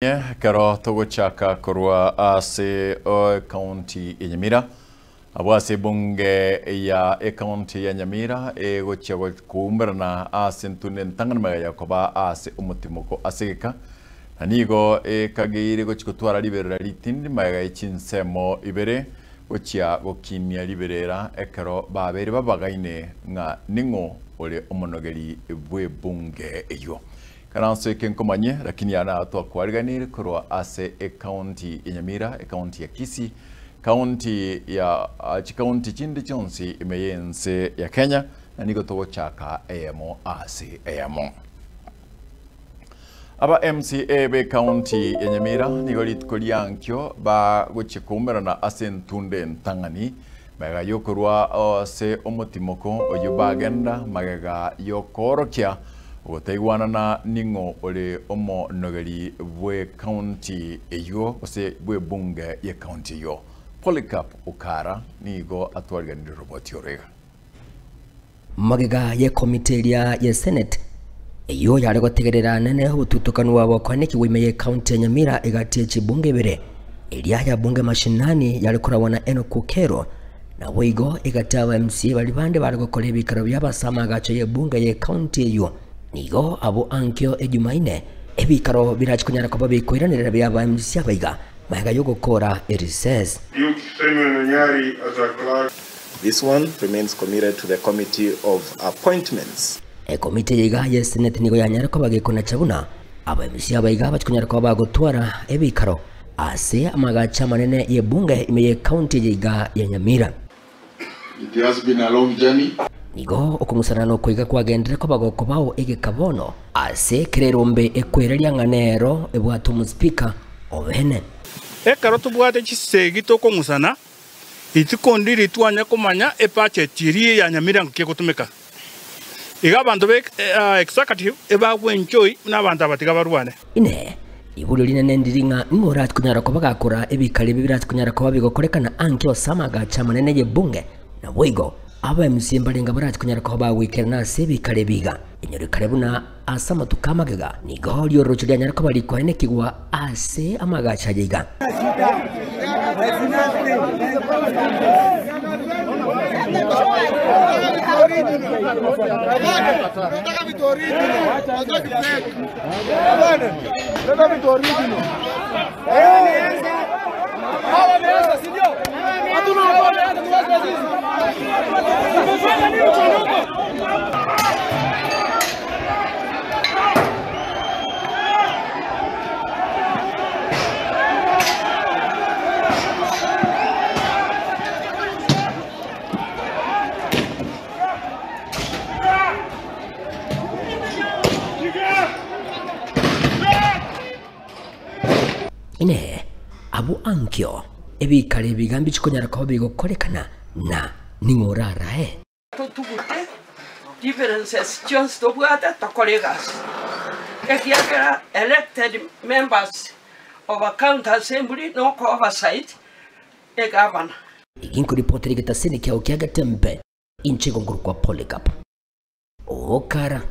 Ekero togochaka korwa ase ekaunti ya Nyamira, abwo ase ebunge ya ekaunti ya Nyamira egochia koumerana ase entunda entang'ani magega ya koba ase omotimoko ase egeka, na nigo ekageire gochia gotwara riberera ritindi magega ye chinsemo ibere gochia gokinia riberera ekero babeire babagaine ng'a ning'o ore omonogeri bw'ebunge eyio. Ikaranso eke nkomanye, lakini aya naro twakwariganirie korwa ase ecounty ya Nyamira, ecounty ya Kisii, county ya chicounty chinde chionsi ime y'ense ya Kenya, na nigo togochaka eyemo ase eyemo. Aba MCA be county ya Nyamira nigo rituko riankio bagochia koumerana ase entunda entang'ani magega yokorwa ase omotimoko oyio bagenda magega yokoorokia Ogotaigwanana ning'o ore omonogeri bw'ecounty eyio gose bw'ebunge y'ecounty eyio? Polycarp Okara nigo atwariganirie roboti oro iga. Magega y'ekomiti eria ye Senate eyio yare gotegerera nene obotutukanu bwabo okoanekigwa ime y'ecounty ya Nyamira egati ye chibunge ibere, eria ya bunge mashinani yare koragwa na Enock Okello Naboigo egati aba MCA baria bande bare gokora ebikaro biabo ase amaagacho y'ebunge y'ecounty eyio. Nigo abwo ankio Ejumaine ebikaro birache konyara koba bikoiranerera biaba MCA abaiga magega y'ogokoora erecess. Duke Simon Onyari as a clerk. This one remains committed to the Committee of Appointments. Ekomiti eye iga y'eseneti nigo yanyare koba gekonacha buna aba MCA abaiga bache konyara koba bagotwara ebikaro. Ase amagacho amanene y'ebunge ime y'ecounty eye iga ya Nyamira. It has been a long journey. Nigo okong'usana nokoiga kwagenderere koba gokobao egeka bono ase kera erombe ekwereria ng'a nero ebwate omospeaker obene. Ekero tobwate chisegi tokong'usana, rituko ndiri twanya komanya ebudget eria ya Nyamira ng'aki egotumeka. Iga abanto be executive ebagwenchoi buna abanto aba tiga barwane. Inee! Riborio rinene ndiri ng'a ning'o orache konyara koba gakora ebikari ebi birache konyara koba bigokorekana anke ase amagacho amanene y'ebunge? Naboigo, abaemusie mbarenge barache konyara koba bagoikerana ase ebikari ebi iga. Enyorekane buna ase amatuko amagega nigo riorocho rianyare koba rikoenekigwa ase amagacho aya iga. Inee! Abwo ankio ebikaro ebiga mbichikonyara koba bigokorekana, na ning'o orarae? Totugute differences chionsi tobwate tokore egasi, ekiagera elected members of a county assembly noko oversight egavana. Ginkoripotera egetasini kiao kia Getembe, inche igo nkorokwa Polycarp. Okara.